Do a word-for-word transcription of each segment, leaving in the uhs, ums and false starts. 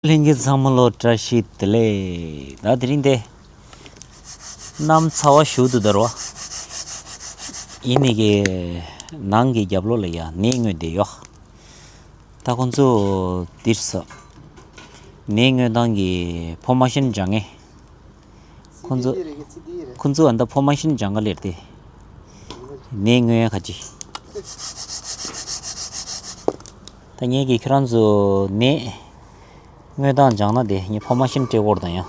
ལྷན་རྒྱས་ཚང་མ་ལོ་བཀྲ་ཤིས་བདེ་ལེགས། ད་དེ་རིང་དེ་གནམ་ཚ་བ་ཞུ་འདུག་ད་རོ། ཡིན་ནི་གི་ནང་གི་རྒྱབ་ལོགས་ལ་ཡ་ནས་ངོས་བསྡད་ཡོད། ད་ཁོང་ཚོ་འདིར་ས་ནས་ངོས་སྟངས་ཀྱི་ཕོ་མ་ཤིན་སྦྱང་ངེས། ཁོང་ཚོ་ཁོང་ཚོ་ཨ་ད་ཕོ་མ་ཤིན་སྦྱང་ག་ལེར་ཏེ། ནས་ངོས་ཁ་ཅིག་ད་ངས་ཀྱི་ཁྱོད་རང་ཚོ་ནས་ངོས་སྟངས་སྦྱང་ན་དེ་ངས་ཕོ་མ་ཤིན་སྤྲད་སྐོར་དང་ཡང་།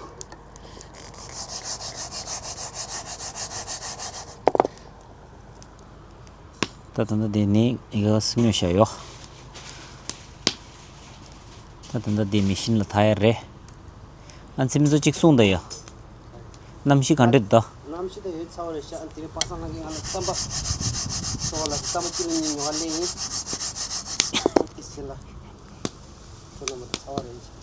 ད་ད་ད་དེ་ནས་ཨི་ག་སི་ངོས་བྱ་ཡོད། ད་ད་ད་དེ་མི་ཤིན་ལ་ཐ་ཡ་རེད། ཨ་ཚིམ་བཟོ་གཅིག་གསུངས་ད་ཡ། གནམ་གཤིས་ག་འདྲ་འདུག་གནམ་གཤིས་ད་ཡོད་ཚ་བ་རེད་ཤག་ཨ་དེ་རིང་པ་སངས་ལྷ་གིས་ང་ལ་རྩམ་པ་ཤོག་ལ་རྩམ་པ་གཅིག་ལ་གཉིས་ཉོ་བ་ལེན་ཡིན། ཏི་སི་ལ་ཁྱོད་ལ་མ་ད་ཚ་བ་རེད་ཤག་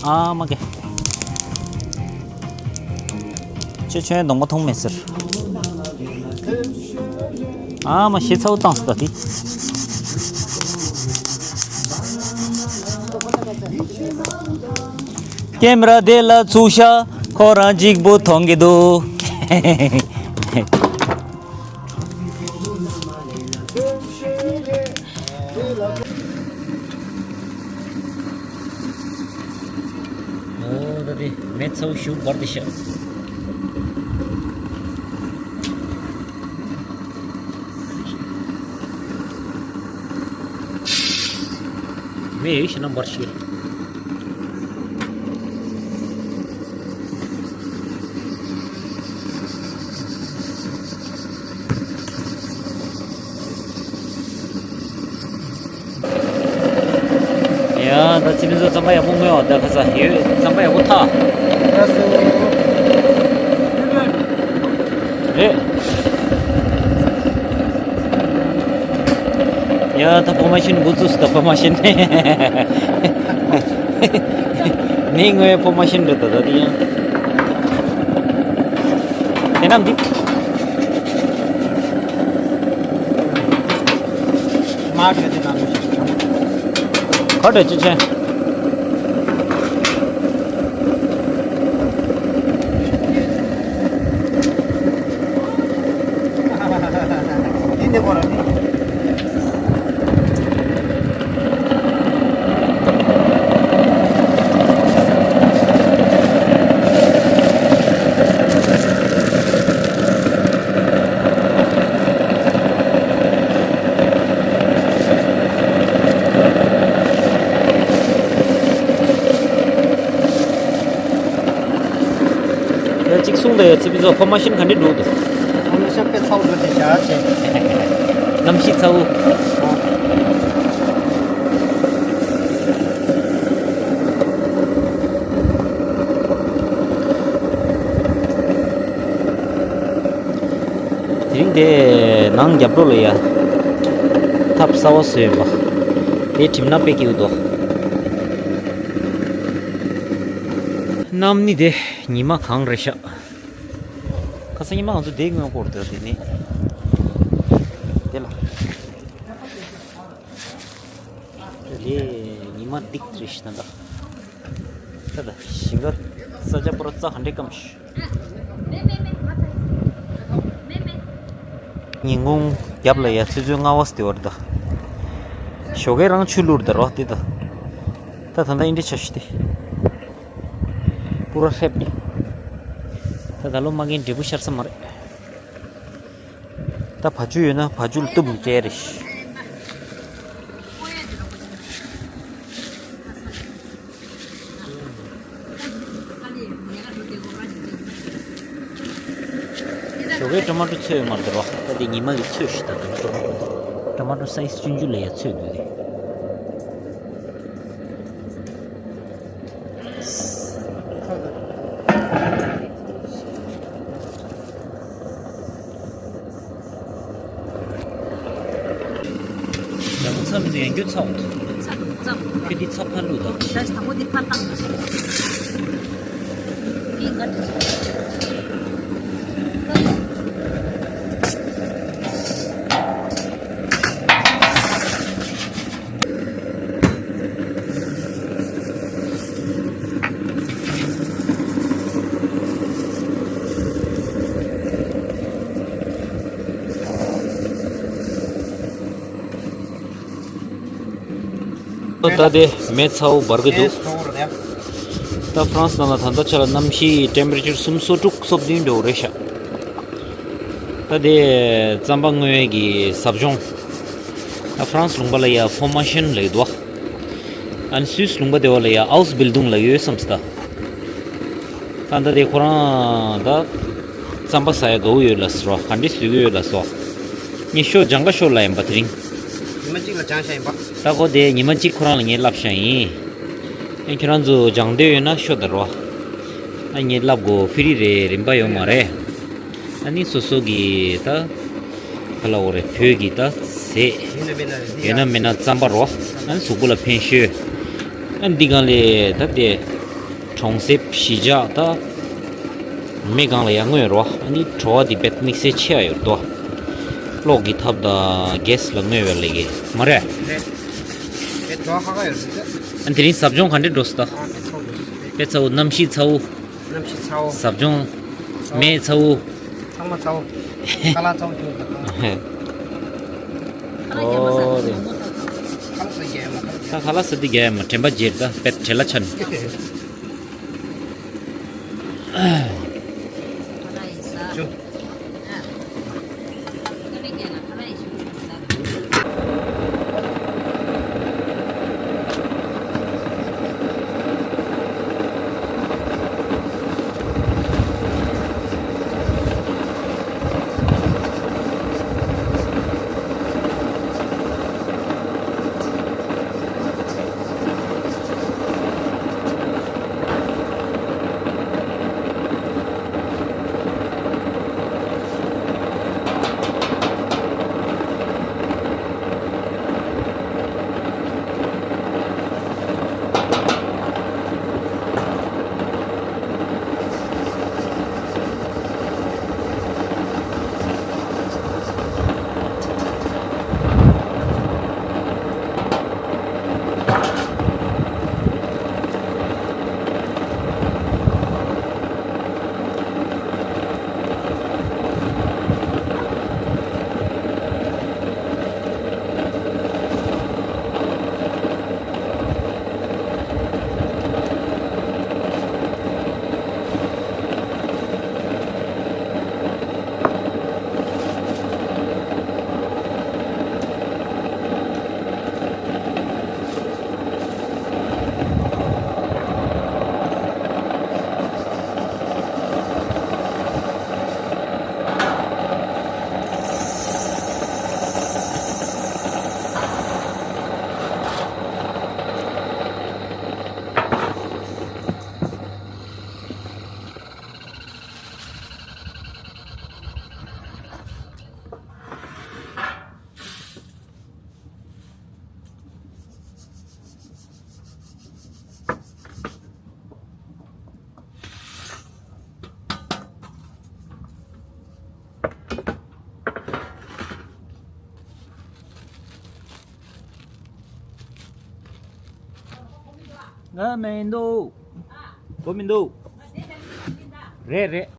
ཨ་མ་གེ། ཁྱོད་ཁྱོད་གདོང་པ་མཐོང་མེད་ཟེར། ཨ་མ་ཞེ་ཚ་བོ་བཏང་སོང་ད་དེ། ཀེམ་ར་དེ་ལ་ཚུགས་ཤག་ཁོ་རང་གཅིག་པུ་མཐོང་གི་འདུག་ཨོ་ད་དེ་མེ་ཚ་བོ་ཞུགས་འབར་དེ་ཤག་མེ་ཡོད་ཤི་ན་འབར་ཤི། ཡ་ད་ཚེ་མི་ཚོ་རྩམ་པ་ཡག་པོ་མངོན་བ་ད་ཁ་ས་ཡོད་རྩམ་པ་ཡག་པོ་ཐག་རེད། ཡ་ད་ཕོ་མ་ཤིན་འགོ་བཙུགས་སུ་ད་ཕོ་མ་ཤིན་ནི་ངོས་ཕོ་མ་ཤིན་རེད་ད་ད་དེ་ཡང་དེ་ནམ་འདི། མ་གྲོས་དེ་ནང་ག་འདྲ་ཅི་ཆེ། འདི་ནས་གོ་ར་ནི། ཡ་གཅིག་གསུངས་ད་ཡ་ཚེ་བི་ཚོ་ཁོ་མ་ཤིན་ག་འདྲ་འདུག་ད། ཨ་ནི་ཤ་དཔེ་ཚ་བོ་འདུག་དེ་བཞག་བྱས། གནམ་གཤིས་ཚ་བོ། ཨ། དེ་རིང་དེ་ནང་རྒྱབ་ལོགས་ལ་ཡ། ཐབ་གསར་པ་བཟོས་ཡོད་པ། དེ་གྲིམ་ནག་དཔེ་སྐྱིད་པོ་འདུག་གནམ་ནི་དེ་ཉི་མ་གང་རེད་ཤག་ཁ་སང་ཉི་མ་ང་ཚོ་དེ་སྔོན་སྐོར་དེ་དེ་ནི། དེ་ལ། དེ་ལས་ཉི་མ་སྡིག་རེད་ཤག་ད་ད། ད་ད་ཞིང་ཁ་ས་ཆ་པོ་ར་རྩྭ་ག་འདྲས་སྐམ་ཤག་ཉིན་གུང་རྒྱབ་ལ་ཡ་ཆུ་ཚོད་ལྔ་པ་སྟེ་བར་ད། ཞོགས་ཀས་རང་ཆུ་བླུགས་ད་རོ་དེ་ད། ད་ད་ད་ཨིན་དྲི་ཆ་ཤི་དེ། པུ་ར་ཧྲེབ་ནི། ད་ད་ལོ་མ་རྒན་འབྲས་བུ་ཤར་ས་མ་རེད། ད་བ་ཕྱུགས་ཡོད་ན་བ་ཕྱུགས་ལ་གཏུབ་ནས་སྤྲད་རེད། ཞོགས་ཀའི་ཊོ་མ་ཊོ་ཚོས་མར་འདུག་རོ། ད་དེ་ཉི་མ་གི་ཚོས་ཤིག་ད་དུང་ཊོ་མ་ཊོ། ཊོ་མ་ཊོ་སའི་ཛི་ཆུང་ཆུང་ལ་ཡ་ཚོས་འདུག་དེ། ཡག་པོ་ཚ་མི་འདུག་ཡང་རྒྱུ་ཚ་བ་འདུག་ཚ་འདུག་ཚ་འདུག་ཁྱོད་འདི་ཚ་ཕར་བླུགས་དང་། ད་དང་པོ་འདི་ཕར་བཏང་དང་། འདི་ག་འདྲ་བྱེད། ད་དེ་མེ་ཚ་བོ་འབར་གི་འདུག་ད་ཧྥ་རན་སི་ནང་ལ་ད་ལྟ་ཆ་ལ་གནམ་གཤིས་ཊེམ་པེ་རེ་ཅར་སུམ་སོ་དྲུག་སོ་བདུན་འགྲོ་རེད་ཤག་ད་དེ་རྩམ་པ་བརྔོ་ཡས་ཀྱི་ཟབ་སྦྱོང་། ད་ཧྥ་རན་སི་ལུང་པ་ལ་ཡ་ཕོར་མ་ཤན་ལབ་ཀྱི་འདུག་ཨ་ནི་སུད་སི་ལུང་པ་དེ་བ་ལ་ཡ་ཨའུ་སི་བིལ་ཌུང་ལབ་ཀྱི་ཡོད་བསམ་སི་ད། ད་ལྟ་དེ་ཁོ་རང་ད་རྩམ་པ་ཟ་ཡ་དགའ་བོ་ཡོད་ལབ་སོང་། ག་འདྲས་བཟོ་གི་ཡོད་ལབ་སོང་། ངས་ཤོ་སྦྱང་ག་ཤོག་ལབ་ཡིན་པ་དེ་རིང་། ཉི་མ་གཅིག་ལ་སྦྱང་བྱ་ཡིན་པ། ད་ཁོ་དེ་ཉི་མ་གཅིག་ཁོ་རང་ལ་ངས་བསླབ་བྱ་ཡིན། ཨ་ཁྱོད་རང་ཚོ་སྦྱང་འདོད་ཡོད་ན་ཤོག་ད་རོ། ཨ་ངས་བསླབ་དགོས། ཧྥི་རི་རེད། རིན་པ་ཡོད་མ་རེད། ཨ་ནི་སོ་སོ་གི་ད་ག་ལབ་དགོས་རེད། བོད་ཀྱི་ད་ཟས་ཡོད་ན་མེད་ན་རྩམ་པ་རོ། ཨ་ནི་གཟུགས་པོ་ལ་ཕན་ཤོས། ཨ་ནི་འདི་སྒང་ལས་ད་དེ་གྲོང་གསེབ་གཞིས་ཆགས་ད་མེ་སྒང་ལ་ཡར་བརྔོས་རོ། ཨ་ནི་བྲོ་བ་འདི་དཔེ་དམིགས་བསལ་ཆེ་ཡ་ཡོད་དོ། གློག་གི་ཐབ་དང་གེ་སི་ལ་བརྔོས་པའི་ལས་ཀ་མ་རེད། རེད། རེད། བྲོ་བ་ཁ་ཁ་ཡོད་རེད། ཨ་དེ་རིང་ཟབ་སྦྱོང་ག་འདྲས་འགྲོ་སོང་ད། ཨ་དཔེ་ཚ་བོ་འགྲོ་སོང་། དཔེ་ཚ་བོ། གནམ་གཤིས་ཚ་བོ། གནམ་གཤིས་ཚ་བོ། ཟབ་སྦྱོང་། མེ་ཚ་བོ། ཚང་མ་ཚ་བོ། ཁ་ལག་ཚ་བོ་ཁྱོད་ལ། ཨོ་རེད། ཁ་ལག་ཟ་རྒྱ་ཡ་མ་ཁ་ལག་ཟ། ད་ཁ་ལག་ཟ་དུས་རྒྱ་ཡ་མ་དྲན་པ་བརྗེད་ད་དཔེ་བྲེལ་ལ་ཆ་ནས། ང་མི་འདུག་གོ་མི་འདུག་རེད་རེད།